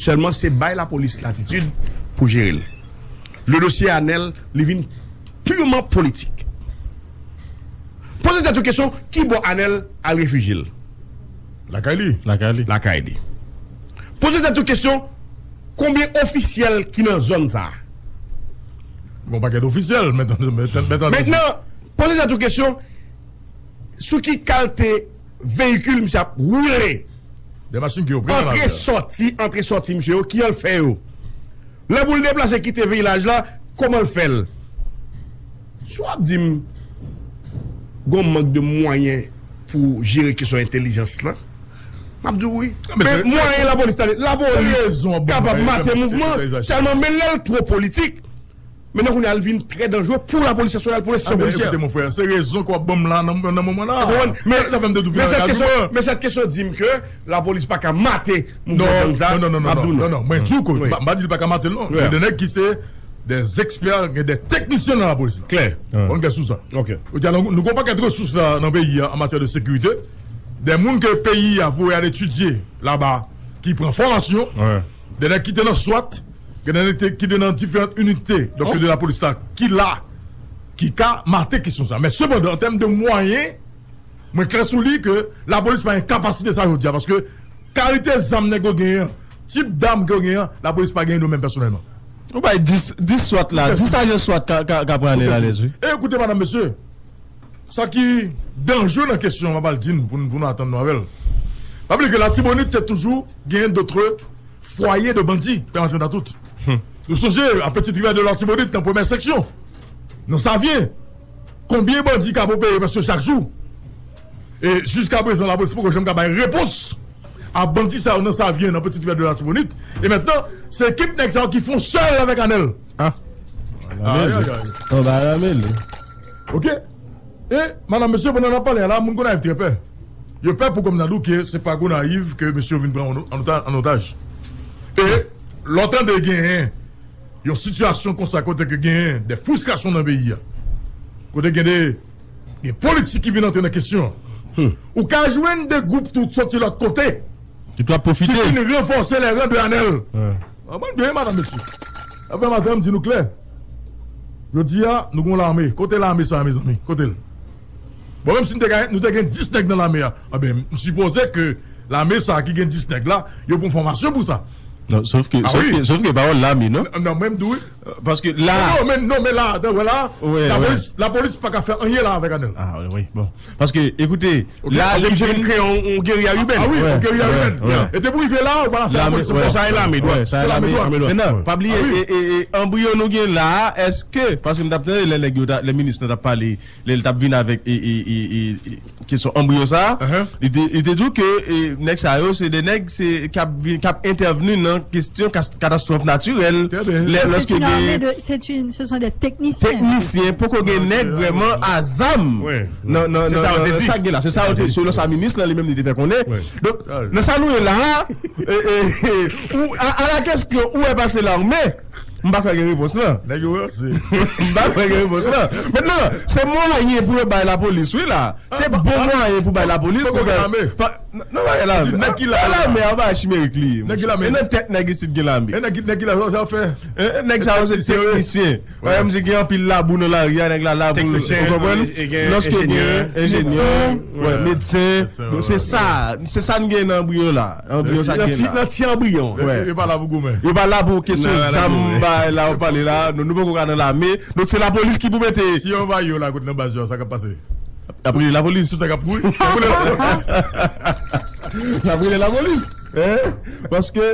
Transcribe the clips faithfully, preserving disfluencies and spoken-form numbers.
Sèlman se bay lapolis latitid pou jere l. Le dosye Anèl, li vin piman politik. Poze tèt ou kesyon, ki bò Anèl al refijye l? Lakay li. Lakay li. Lakay li. Poze tèt ou kesyon, konbyen ofisyèl ki nan zòn sa a? Gon pakèt ofisyèl, men, men, men, men, Mentnan, poze tèt ou kesyon, sou ki kalte veyikil misye ap woule? De machin ki yo pran nan antre lari a. Sòti, antre sòti misye yo, ki jan l fè yo? Lè pou l deplase kite vilaj la, kòman l fè l? Si w ap di m gon mank de mwayen pou jere kesyon entèlijans lan, m ap di w wi. Non, men men se, mwayen lapolis, tande, lapolis kapab mate mouvman, sèlman men lè l twò politik, men nan kounye a l vin trè danjere pou lapolis nasyonal, pou enstitisyon polisyè. Ekoute, mon frè, se rezon ke w ap ban m la nan, nan moman la. Ou konprann? Men, men sèt kesyon, men sèt kesyon di m ke lapolis pa ka mate mouvman gang sa, non, non, non, non, non, mwen di w ke, m pa di l pa ka mate l non. Men de nèg ki se de ekspè, gen de teknisyen nan lapolis la. Klè. Bon, gen sou sa. Ok. Ou di a, nou, nou gon pakèt resous la nan peyi a an matyè de sekirite. De moun ke peyi a voye al etidye laba, ki pran fòmasyon. De nèg ki te nan swat, gen de nèg ki te nan diferan inite, donk, de lapolis la, ki la, ki ka mate kesyon sa. Men sepandan, an tèm de mwayen, mwen klè sou li ke lapolis pa gen kapasite sa jodi a, paske kalite zam nèg yo genyen an, tip dam ke yo genyen an, lapolis pa genyen yo menm pèsonèlman. Ou bay dis, dis swat la, dis ajan swat ka, ka, ka pran ale lalèz, wi. E koute, madanm, mesye, sa ki danjere nan kesyon an, m ap al di n pou, n- pou nou atann nou avè l. Pa bliye ke Latibonit te toujou genyen dotre fwaye de bandi, pèmèt nou tout. Nou sonje a Petite Rivière de l'Artibonite nan premyè seksyon, nan Savyen, konbyen bandi k ap opere prèske chak jou. E jiskaprezan, lapolis poko janm ka bay repons a bandi sa yo nan Savyen, nan Petite Rivière de l'Artibonite. E mentnan, se ekip nèg sa yo ki fè yon sèl avèk Anèl. Ah. Ay, ay, ay. Anba lame li. Ok. E, madanm, mesye, pandan n ap pale a la, moun Gonayiv trè pè. Yo pè pou kòm nan dou ke se pa Gonayiv ke mesye yo vin pran an, an ota-, an otaj. E lè w tande genyen yon sitiyasyon konsa kote ke genyen de fristrasyon nan peyi a, kote gen de, gen politik ki vin antre nan kesyon an, ou ka jwenn de gwoup tou soti lòt kote ki tou ap pwofite, ki vin ranfòse les rangs de Anèl. Wi. Konprann byen, madanm, mesye. Apre maten, m di nou klè. Jodi a, nou gon lame. Kote lame sa a, mezanmi? Kote l? Bon, menm si nou te gen, nou te gen dis nèg nan lame a, anben, m sipoze ke lame sa a ki gen dis nèg la, yo pran fòmasyon pou sa. Non, sof ke, sof ke, sof ke pawòl lame, non? N- Non, men m di w wi. Paske la. Non, non, men, non, men la, atann, wè la, lapolis, lapolis pa ka fè anyen la avèk Anèl. Ah, wi, wi, bon. Paske, ekoute, la, paske misye vin kreye yon, yon geriya ibèn. Ah wi, yon geriya ibèn. E depi w rive la, ou pa la fè lapolis ankò. Sa e lame dwat. Sa e lame dwat. Mentnan, pa bliye, e, e, e, anbriyo nou gen la, èske, paske m t ap tande lè nèg yo, lè minis lan t ap pale, lè l t ap vin avèk, e, e, e, e, e, kesyon anbriyo sa a, li te, li te di w ke, e, nèg sa yo, se de nèg, se, k ap vin, k ap entèvni nan kesyon kas- katastwòf natirèl. Trè byen. Lè, lòske gen, c'est une armée de, c'est une, ce sont des techniciens. Teknisyen, poko gen nèg vrèman a zam nan, nan, nan, nan sa k gen la. Se sa yo te di, selon sa minis lan li menm li te fè konnen. Donk, nan sa nou ye la a, e, e, e, ou, a, a la kèsyon, ou wè pase lame, m pa kwè gen repons lan. Nèg yo ranse. M pa kwè gen repons lan. Mentnan, se mwayen pou yo bay lapolis, wi, la. Se bon mwayen pou bay lapolis, pou bay lame. Non, pa gen lame. Nèg ki la, lame a, pa chimerik li ye. Nèg ki lame. E nan tèt nèg isit gen lame. E nèg ki, nèg ki la, sa, sa fè. E, nèg sa yo se teknisyen. Wè, misye gen anpil labou nan lari a, nèg la labou, ou konprann? Lòske gen enjenyè, wè, medsen. Donk, se sa, se sa n gen nan anbriyo la. Anbriyo sa k gen la. Nan ti anbriyo. Wè. Yo pa la pou goumen. Yo pa la pou kesyon zam, bagay la, ou pale la. Nou, nou poko ka nan lame. Donk, se lapolis ki pou mete. Si yo anvayi yo la, kote nan baz yo, sa k ap pase? Y ap rele lapolis. Tout nèg ap kouri. Y ap rele lapolis. Y ap rele lapolis. Hein? Paske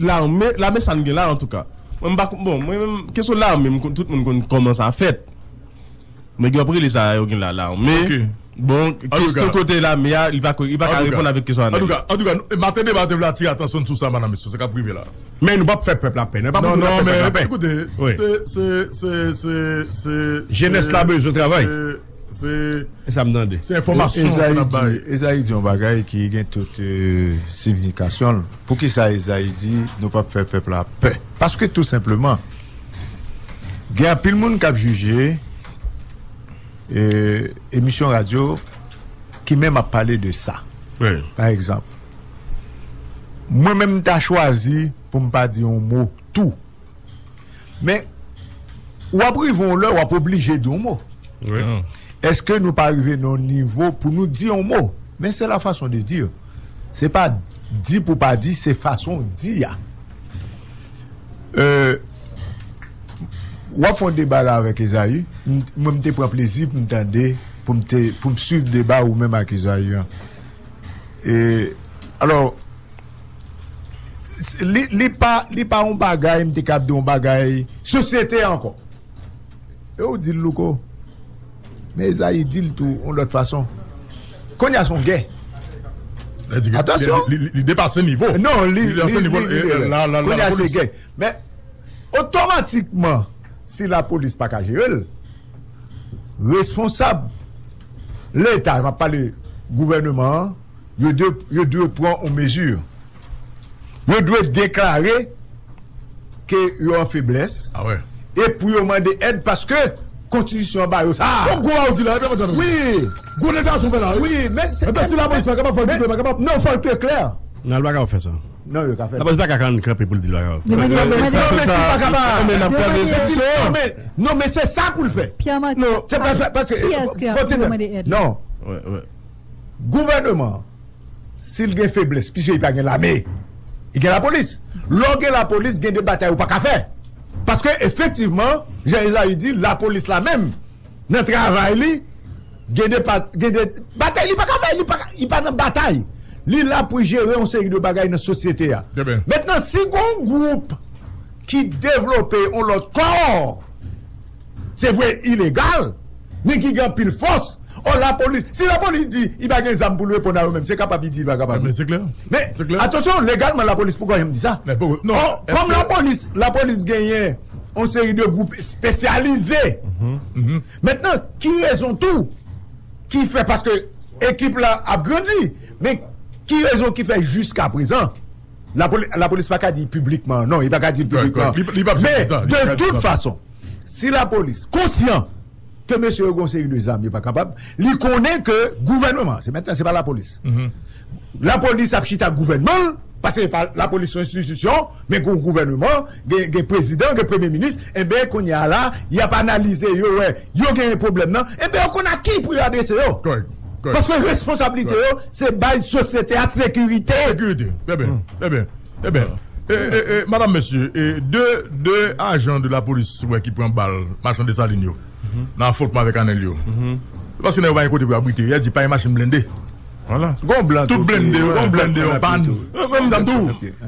lame, lame sa n gen la, antouka. Mwen, m pa, bon, mwen menm, kesyon lame, m konn, tout moun konn kòman sa fèt. Nèg yo ap rele sa yo gen la, lame. Ok. Bon, kesyon kote lame a, li pa ko-, li pa ka reponn avèk kesyon a nèg. Antouka, antouka, maten deba te vle atire atansyon n sou sa, madanm, mesye, sa k ap rive la. Men nou p ap fè pèp la pè, non? E pa pou nou n ap fè pèp la pè. Ekoute, se, se, se, se, se, jenès la bezwen travay. Se, se, e sa m tande. Se enfòmasyon ke n ap bay. Ezayi di yon bagay ki gen tout, euh, siyifikasyon l. Poukisa Ezayi di nou p ap fè pèp la pè? Paske tou senpleman, gen anpil moun k ap jije, euh, emisyon radyo ki menm ap pale de sa. Wi. Pa egzanp, Mwen menm, m ta chwazi pou m pa di yon mo tou. Men, w ap rive yon lè, w ap oblije di yon mo. Èske nou pa rive nan yon nivo pou nou di yon mo? Men se la façon de dire. Se pa di pou pa di, se fason w di a. Euh, w ap fè yon deba la avèk Ezayi. M- Mwen, m te pran plezi pou m tande, pou m te, pou m swiv deba ou menm ak Ezayi an. E, alò, li, li pa, li pa yon bagay, m te kab di yon bagay, sosyete ankò. E ou di l, Louko. Men Ezayi di l tou yon lòt fason. Kounye a se yon gè. Atansyon. Li, li, li depase nivo. Non, li, li, li, li, li, li, la, la, la, kounye a se gè. Men, otomatikman, si lapolis pa ka jere l, responsab Leta, m ap pale gouvèneman an, yo dwe, yo dwe pran yon mezi. Yo dwe deklare ke yo an feblès. E pou yo mande èd paske konstitisyon an ba yo sa. Fòk gwo ba ou di la, epi mwen tann. Wi. Gwo nèg gason fè la, wi. Wi, men se. Epi si lapolis pa kapab, fòk di yo pa kapab. Non, fòk yo klè. Non, l pa kapab fè sa. Non, yo ka fè. Lapolis pa ka kanpe pou l di l pa kapab. Non, men si l pa kapab. Men n ap pran desizyon. Non, men, non, men se sa pou l fè. Pierre Marc, non, se pa sa, paske, kiyès ki ap mande èd? Non. Gouvèneman an, si l gen feblès, piske li pa gen lame, li gen lapolis. Lè w gen lapolis, gen de batay ou pa ka fè. Paske, efektivman, jan Ezayi di, lapolis la menm, nan travay li, gen de, pa- gen de batay li pa ka fè, li pa, li pa nan batay. Li la pou jere yon seri de bagay nan sosyete a. Mentnan, si gen yon gwoup ki devlope yon lòt kò, se vre, ilegal, men ki gen anpil fòs, o lapolis, si lapolis di li pa gen zam pou l reponn a yo menm, se kapab li di li pa kapab. Men, atansyon, legalman, lapolis poko janm di sa. Kòm lapolis, lapolis genyen yon seri de gwoup espesyalize. Mentnan, ki rezon tou ki fè, paske ekip la ap grandi, men ki rezon ki fè jiska prezan, lapoli- lapolis pa ka di piblikman, non, li pa ka di piblikman. Men, de tout fason, si lapolis konsyan ke mesye yo gen yon seri de zam, yo pa kapab, li konnen ke gouvènman, se mentnan, se pa lapolis. Lapolis ap chita ak gouvènman l, paske pa- lapolis se yon enstitisyon, men gen yon gouvènman, gen, gen prezidan, gen premye minis, enben, kounye a la, y ap analize, yo wè, yo genyen pwoblèm nan, enben, yo konn a ki pou yo adrese yo. Paske responsablite yo, se bay sosyete a sekirite. Sekirite. Trè byen, trè byen, trè byen. E, e, e, madam, mesye, e, de, de ajan de lapolis, wè, ki pran bal, machann Desalin yo, nan afwontman avèk Anèl yo. Se paske nèg yo pa gen kote pou yo abrite. Y a di pa gen machin blende. Gon blan tou. Tout blende yo, gon blende yo an pàn. Mwen, m tann tou.